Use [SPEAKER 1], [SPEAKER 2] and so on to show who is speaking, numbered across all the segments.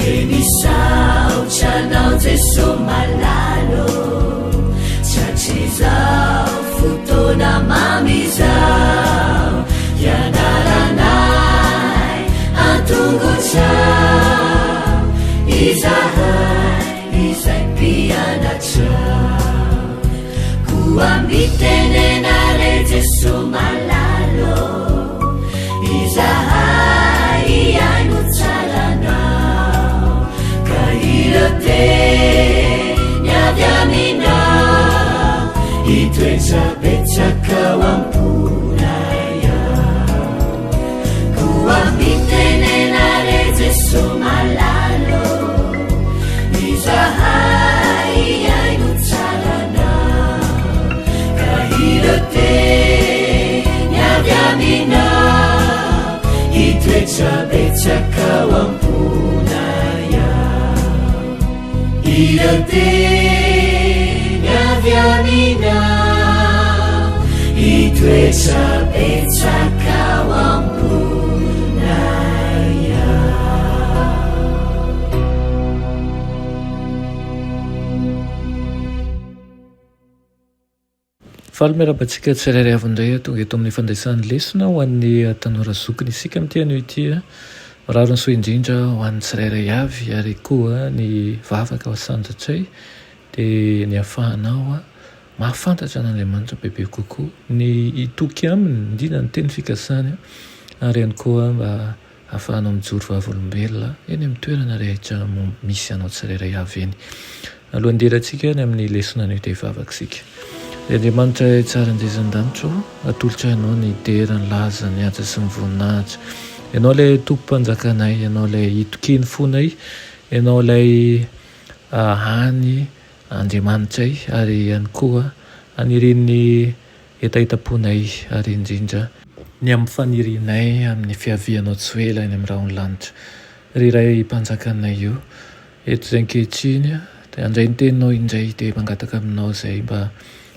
[SPEAKER 1] Dia misaotra anao Jeso malala ô, Tratrizao fotoana mamy izao, Hianaranay an-tongotrao, Izahay izay mpianatrao. Koa mitenena re Jeso malala ô, Izahay hihaino tsara anao, Ka ireo teny avy aminao, Hitoetra betsaka ao am-ponay ao. Koa mitenena re Jeso malala ô, Izahay hihaino tsara anao, Ka ireo teny avy aminao, Hitoetra betsaka ao am-ponay ao. Ireo teny avy aminao, Hitoetra betsaka ao am-ponay ao.
[SPEAKER 2] Faly miarahaba antsika tsirairay avy indray tonga eto amin'ny fandraisan'ny lesona ho an'ny tanora zokiny isika amin'ity anio ity. Mirary ny soa indrindra ho an'ny tsirairay avy ary koa ny vavaka ho sandratray dia ny ahafahanao mahafantatra an'Andriamanitra bebe kokoa, ny hitoky aminy, indrindra ny teny fikasany ary ihany koa mba Ahafahanao mijoro vavolombelona eny amin'ny toerana rehetra misy anao tsirairay avy eny. Alohan'ny hidirantsika any amin'ny lesona anio dia hivavaka isika. Ry Andriamanitra tsara indrindra an-danitra ô, atolotra Anao ny dera, ny laza, ny haja sy ny voninahitra. Ianao ilay Tompom-panjakanay, Ianao ilay itokian'ny fonay, Ianao ilay hany Andriamanitray ary ihany koa anirian'ny hetahetam-ponay ary indrindra ny amin'ny fanirianay amin'ny fiavianao tsy ho ela eny amin'ny rahon'ny lanitra. Ry Ray Mpanjakanay o, eto izay ankehitriny dia handray ny teninao indray dia mangataka aminao izay mba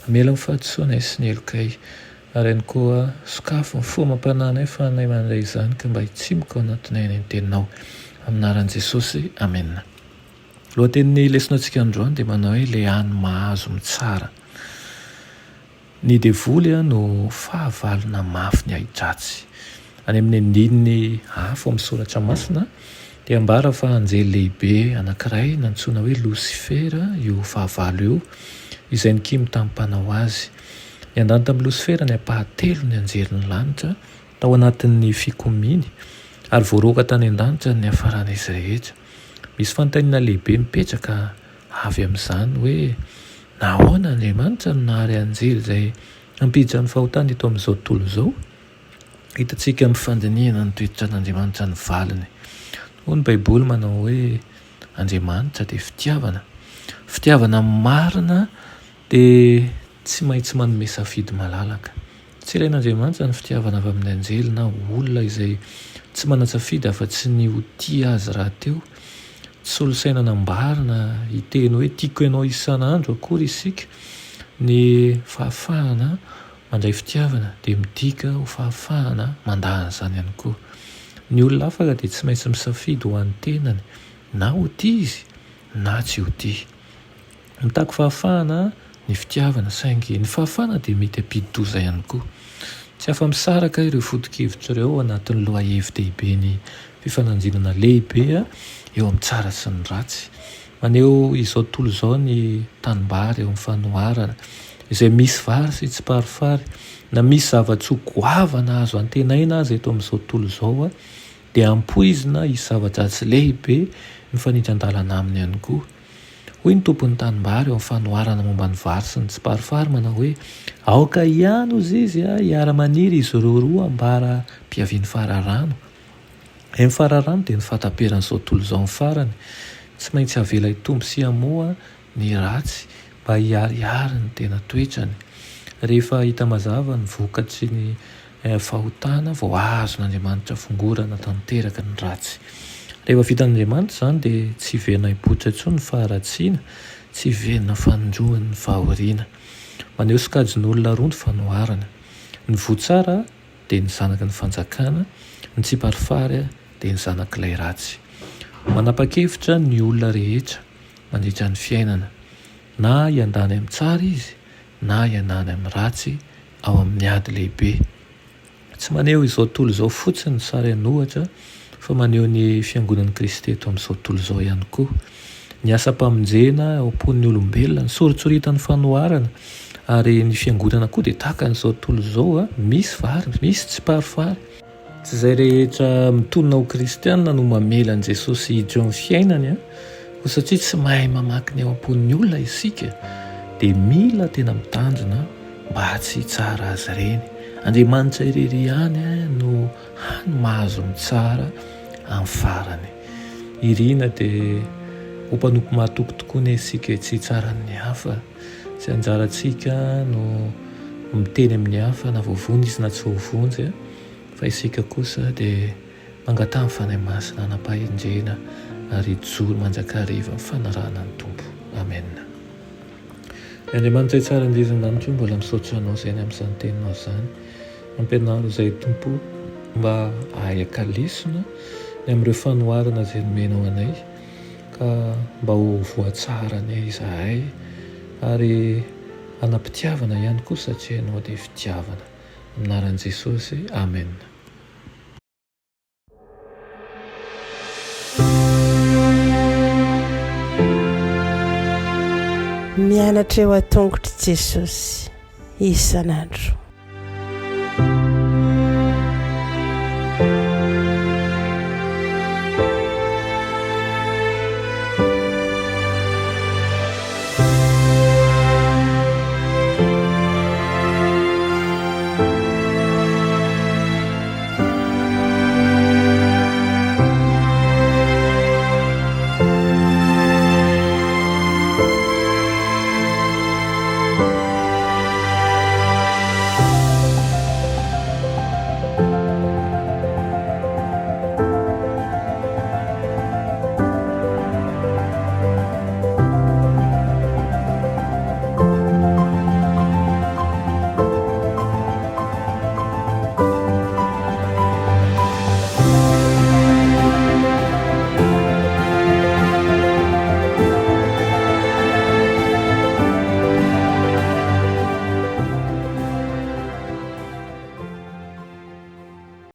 [SPEAKER 2] hamela ny fahadisoanay sy ny helokay ary ihany koa sokafy ny fo amam-panahinay fa anay mandray izany ka mba hitsimoka ao anatinay ny teninao. Amin'ny anaran'i Jesosy, Amena. Lohatenin'ny lesonantsika androany dia manao hoe Ilay hany mahazo mitsara. Ny devoly no fahavalo namafy ny ahi-dratsy. Any amin'ny andininy hafa ao amin'ny Soratra Masina dia ambara fa anjely lehibe anankiray nantsoina hoe Losifera io fahavalo io, izay nikimo tamin'ny mpanao azy. Niandany tamin'i Losifera ny ampahatelon'ny anjelin'ny lanitra tao anatin'ny fikomiany, ary voaroaka tany an-danitra ny niafaran'izy rehetra. Misy fanontaniana lehibe mipetraka avy amin'izany hoe, Nahoana Andriamanitra no nahary anjely izay hampiditra ny fahotana eto amin'izao tontolo izao? Hitantsika amin'ny fandinihana ny toetran'Andriamanitra ny valiny. Hoy ny Baiboly manao hoe, Andriamanitra dia fitiavana. Fitiavana marina dia tsy maintsy manome safidy malalaka. Tsy ilain'Andriamanitra ny fitiavana avy amin'ny anjely na olona izay tsy manan-tsafidy afa-tsy ny ho tia azy rahateo. Tsy solosaina nambarina hiteny hoe tiako ianao isan'andro akory isika. Ny fahafahana mandray fitiavana dia midika ho fahafahana mandà an'izany ihany koa. Ny olona afaka dia tsy maintsy misafidy ho an'ny tenany na ho tia izy na tsy ho tia. Mitaky fahafahana ny fitiavana, saingy ny fahafahana dia mety hampidi-doza ihany koa. Tsy afa-misaraka ireo foto-kevitra ireo ao anatin'ny lohahevi-dehiben'ny fifanandrinana lehibe eo amin'ny tsara sy ny ratsy. Maneho izao tontolo izao ny tanimbary eo amin'ny fanoharana, izay misy vary sy tsiparifary, na misy zava-tsoa goavana azo antenaina aza eto amin'izao tontolo izao, dia ampoizina hisy zava-dratsy lehibe mifanindran-dalana aminy ihany koa. Hoy ny tompon'ny tanimbary eo amin'ny fanoharana momba ny vary sy ny tsiparifary manao hoe, Aoka ihany, hozy izy, hiara-maniry izy roa roa ambara-piavian'ny fararano. Ny fararano dia ny fahataperan'izao tontolo izao amin'ny farany. Tsy maintsy avela hitombo sy hamoa ny ratsy mba hiharihary ny tena toetrany. Rehefa hita mazava ny vokatry ny fahotana vao azon'Andriamanitra fongorana tanteraka ny ratsy. Rehefa vitan'Andriamanitra izany dia tsy hiverina hipoitra intsony ny faharatsiana, tsy hiverina fanindroany ny fahoriana. Maneho sokajin'olona roa ny fanoharana. Ny voa tsara dia ny zanaky ny fanjakana, ny tsiparifary dia ny zanak'ilay ratsy. Manapa-kevitra ny olona rehetra mandritra ny fiainana, na hiandany amin'ny tsara izy na hiandany amin'ny ratsy ao amin'ny ady lehibe. Tsy maneho izao tontolo izao fotsiny ny sary an'ohatra fa maneho ny Fiangonan'i Kristy eto amin'izao tontolo izao ihany koa. Ny asam-pamonjena ao am-pon'ny olombelona, ny soritsoritan'ny fanoharana ary ny Fiangonana koa dia tahaka an'izao tontolo izao, misy vary, misy tsiparifary. Tsy izay rehetra mitonona ho kristiana no mamela an'i Jesosy hiditra eo amin'ny fiainany, koa satria tsy mahay mamaky ny ao am-pon'ny olona isika dia mila tena mitandrina mba tsy hitsara azy ireny. Andriamanitra irery ihany no hany mahazo mitsara amin'ny farany. Irina dia ho mpanompo mahatoky tokoa anie isika e, tsy hitsara ny hafa. Tsy anjarantsika no miteny amin'ny hafa na voavonjy izy na tsy voavonjy, fa isika kosa dia mangataha ny Fanahy Masina hanam-pahendrena ary hijoro mandrakariva amin'ny fanarahana ny Tompo. Amena. Ry Andriamanitra tsara indrindra an-danitra o, mbola misaotra Anao izay ny amin'izany teninao izany. Ampianaro izay Tompo mba hahay haka lesona ny amin'ireo fanoharana izay nomenao anay ka mba ho voatsara anie izahay ary hanam-pitiavana ihany koa satria Ianao dia fitiavana. Amin'ny anaran'i Jesosy, Amena.
[SPEAKER 3] Mianatra eo an-tongotr'i Jesosy isan'andro.